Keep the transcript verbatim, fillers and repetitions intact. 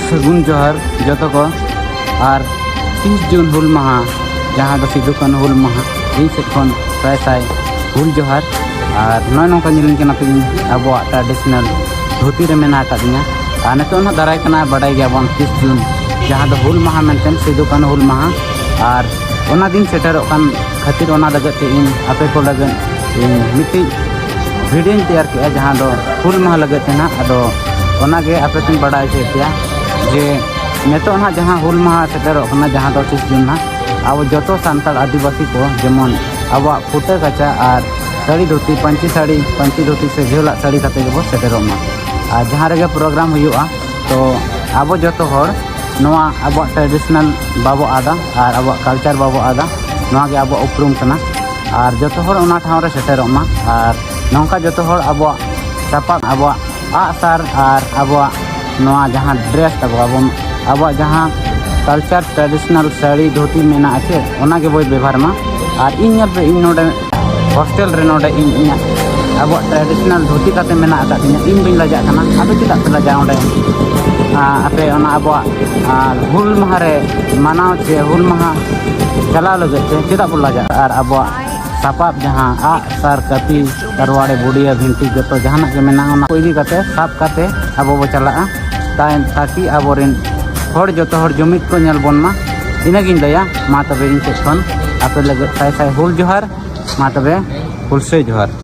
ᱥᱟᱹᱜᱩᱱ ᱡᱚᱦᱟᱨ ᱡᱚᱛᱚ ᱠᱚ᱾ ᱟᱨ ᱛᱤᱥ ᱡᱩᱱ ᱦᱩᱞ ᱢᱟᱦᱟ, ᱡᱟᱦᱟᱸ ᱫᱚ ᱥᱤᱫᱩ ᱠᱟᱹᱱᱦᱩ ᱦᱩᱞ ᱢᱟᱦᱟ, ᱤᱧ ᱥᱮᱫ ᱠᱷᱚᱱ ᱥᱟᱭ ᱥᱟᱭ ᱦᱩᱞ ᱡᱚᱦᱟᱨ᱾ ᱟᱨ ᱱᱚᱜᱼᱚᱭ ᱱᱚᱝᱠᱟ ᱧᱮᱞᱤᱧ ᱠᱟᱱᱟ ᱯᱮ, ᱤᱧ ᱟᱵᱚᱣᱟᱜ traditional ᱫᱷᱩᱛᱤ ᱨᱮ ᱢᱮᱱᱟᱜ ᱟᱠᱟᱫᱤᱧᱟ᱾ ᱟᱨ ᱱᱤᱛᱚᱜ ᱱᱟᱦᱟᱜ ᱫᱟᱨᱟᱭ ᱠᱟᱱᱟ, ᱵᱟᱰᱟᱭ ᱜᱮᱭᱟᱵᱚᱱ, ᱛᱤᱥ ᱡᱩᱱ, ᱡᱟᱦᱟᱸ ᱫᱚ ᱦᱩᱞ ᱢᱟᱦᱟ ᱢᱮᱱᱛᱮ, ᱥᱤᱫᱩ ᱠᱟᱹᱱᱦᱩ ᱦᱩᱞ ᱢᱟᱦᱟ᱾ ᱟᱨ ᱚᱱᱟ ᱫᱤᱱ ᱥᱮᱴᱮᱨᱚᱜ ᱠᱟᱱ ᱠᱷᱟᱹᱛᱤᱨ, ᱚᱱᱟ ᱞᱟᱹᱜᱤᱫ ᱛᱮ ᱤᱧ ᱟᱯᱮ ᱠᱚ ᱞᱟᱹᱜᱤᱫ ᱤᱧ ᱢᱤᱫᱴᱤᱡ video ᱧ ᱛᱮᱭᱟᱨ ᱠᱮᱜᱼᱟ, ᱡᱟᱦᱟᱸ ᱫᱚ ᱦᱩᱞ ᱢᱟᱦᱟ ᱞᱟᱹᱜᱤᱫ ᱛᱮ ᱱᱟᱦᱟᱜ᱾ ᱟᱫᱚ ᱚᱱᱟᱜᱮ ᱟᱯᱮ ᱠᱚᱧ ᱵᱟᱰᱟᱭ ᱦᱚᱪᱚᱭᱮᱫ ᱯᱮᱭᱟ ᱡᱮ ᱱᱤᱛᱚᱜ ᱱᱟᱦᱟᱜ ᱡᱟᱦᱟᱸ ᱦᱩᱞ ᱢᱟᱦᱟ ᱥᱮᱴᱮᱨᱚᱜ ᱠᱟᱱᱟ, ᱡᱟᱦᱟᱸ ᱫᱚ ᱛᱤᱥ ᱡᱩᱱ ᱱᱟᱦᱟᱜ, ᱟᱵᱚ ᱡᱚᱛᱚ ᱥᱟᱱᱛᱟᱲ ᱟᱹᱫᱤᱵᱟᱹᱥᱤ ᱠᱚ ᱡᱮᱢᱚᱱ ᱟᱵᱚᱣᱟᱜ ᱯᱷᱩᱴᱟᱹ ᱠᱟᱪᱟ ᱟᱨ ᱥᱟᱹᱲᱤ ᱫᱷᱩᱛᱤ, ᱯᱟᱹᱧᱪᱤ ᱥᱟᱹᱲᱤ, ᱯᱟᱹᱧᱪᱤ ᱫᱷᱩᱛᱤ ᱥᱮ ᱡᱷᱟᱹᱞᱟᱜ ᱥᱟᱹᱲᱤ ᱠᱟᱛᱮ ᱜᱮᱵᱚ ᱥᱮᱴᱮᱨᱚᱜ ᱢᱟ᱾ ᱟᱨ ᱡᱟᱦᱟᱸ ᱨᱮᱜᱮ program ᱦᱩᱭᱩᱜᱼᱟ, ᱛᱚ ᱟᱵᱚ ᱡᱚᱛᱚ ᱦᱚᱲ ᱱᱚᱣᱟ ᱟᱵᱚᱣᱟᱜ traditional ᱵᱟᱵᱚ ᱟᱫᱟ ᱟᱨ ᱟᱵᱚᱣᱟᱜ culture ᱵᱟᱵᱚ ᱟᱫᱟ᱾ ᱱᱚᱣᱟ ᱜᱮ ᱟᱵᱚᱣᱟᱜ ᱩᱯᱨᱩᱢ ᱠᱟᱱᱟ᱾ ᱟᱨ ᱡᱚᱛᱚ ᱦᱚᱲ ᱚᱱᱟ ᱴᱷᱟᱶ ᱨᱮ ᱥᱮᱴᱮᱨᱚᱜ ᱢᱟ᱾ ᱟᱨ ᱱᱚᱝᱠᱟ ᱡᱚᱛᱚ ᱦᱚᱲ ᱟᱵᱚᱣᱟᱜ ᱥᱟᱯᱟᱵ, ᱟᱵᱚᱣᱟᱜ ᱟᱜᱼᱥᱟᱨ ᱟᱨ ᱟᱵᱚᱣᱟᱜ ᱱᱚᱣᱟ ᱡᱟᱦᱟᱸ dress ᱛᱟᱵᱚ, ᱟᱵᱚ, ᱟᱵᱚᱣᱟᱜ ᱡᱟᱦᱟᱸ culture traditional ᱥᱟᱹᱲᱤ ᱫᱷᱩᱛᱤ ᱢᱮᱱᱟᱜᱼᱟ ᱪᱮ, ᱚᱱᱟ ᱜᱮᱵᱚ ᱵᱮᱵᱚᱦᱟᱨ ᱢᱟ᱾ ᱟᱨ ᱤᱧ ᱧᱮᱞ ᱯᱮ, ᱤᱧ ᱱᱚᱰᱮ hostel ᱨᱮ ᱱᱚᱰᱮ ᱤᱧ ᱤᱧᱟᱹᱜ ᱟᱵᱚᱣᱟᱜ traditional ᱫᱷᱩᱛᱤ ᱠᱟᱛᱮ ᱢᱮᱱᱟᱜ ᱟᱠᱟᱫ ᱛᱤᱧᱟᱹ, ᱤᱧ ᱵᱟᱹᱧ ᱞᱟᱡᱟᱜ ᱠᱟᱱᱟ᱾ ᱟᱫᱚ ᱪᱮᱫᱟᱜ ᱯᱮ ᱞᱟᱡᱟᱜᱼᱟ ᱚᱸᱰᱮ? ᱟᱨ ᱟᱯᱮ ᱚᱱᱟ ᱟᱵᱚᱣᱟᱜ, ᱟᱨ ᱦᱩᱞ ᱢᱟᱦᱟ ᱨᱮ ᱢᱟᱱᱟᱣ ᱪᱮ ᱦᱩᱞ ᱢᱟᱦᱟ ᱪᱟᱞᱟᱣ ᱞᱟᱹᱜᱤᱫ ᱛᱮ ᱪᱮᱫᱟᱜ ᱵᱚ ᱞᱟᱡᱟᱜᱼᱟ? ᱟᱨ ᱟᱵᱚᱣᱟᱜ ᱥᱟᱯᱟᱵ ᱡᱟᱦᱟᱸ ᱟᱜ, ᱥᱟᱨ, ᱠᱟᱹᱯᱤ, ᱛᱟᱨᱣᱟᱲᱮ, ᱵᱩᱰᱤᱭᱟᱹ, ᱵᱷᱤᱱᱴᱤ, ᱡᱚᱛᱚ ᱡᱟᱦᱟᱱᱟᱜ ᱜᱮ ᱢᱮᱱᱟᱜᱼᱟ, ᱚᱱᱟ ᱠᱚ ᱤᱫᱤ ᱠᱟᱛᱮ, ᱥᱟᱵ ᱠᱟᱛᱮ ᱟᱵᱚ ᱵᱚ ᱪᱟᱞᱟᱜᱼᱟ᱾ ᱛᱟᱭ-, ᱛᱟᱠᱤ ᱟᱵᱚᱨᱮᱱ ᱦᱚᱲ, ᱡᱚᱛᱚ ᱦᱚᱲ ᱡᱩᱢᱤᱫ ᱠᱚ ᱧᱮᱞ ᱵᱚᱱ ᱢᱟ᱾ ᱤᱱᱟᱹᱜᱤᱧ ᱞᱟᱹᱭᱟ᱾ ᱢᱟ ᱛᱚᱵᱮ ᱤᱧ ᱥᱮᱫ ᱠᱷᱚᱱ ᱟᱯᱮ ᱞᱟᱹᱜᱤᱫ ᱥᱟᱭ ᱥᱟᱭ ᱦᱩᱞ ᱡᱚᱦᱟᱨ᱾ ᱢᱟ ᱛᱚᱵᱮ ᱦᱩᱞᱥᱟᱹᱭ ᱡᱚᱦᱟᱨ᱾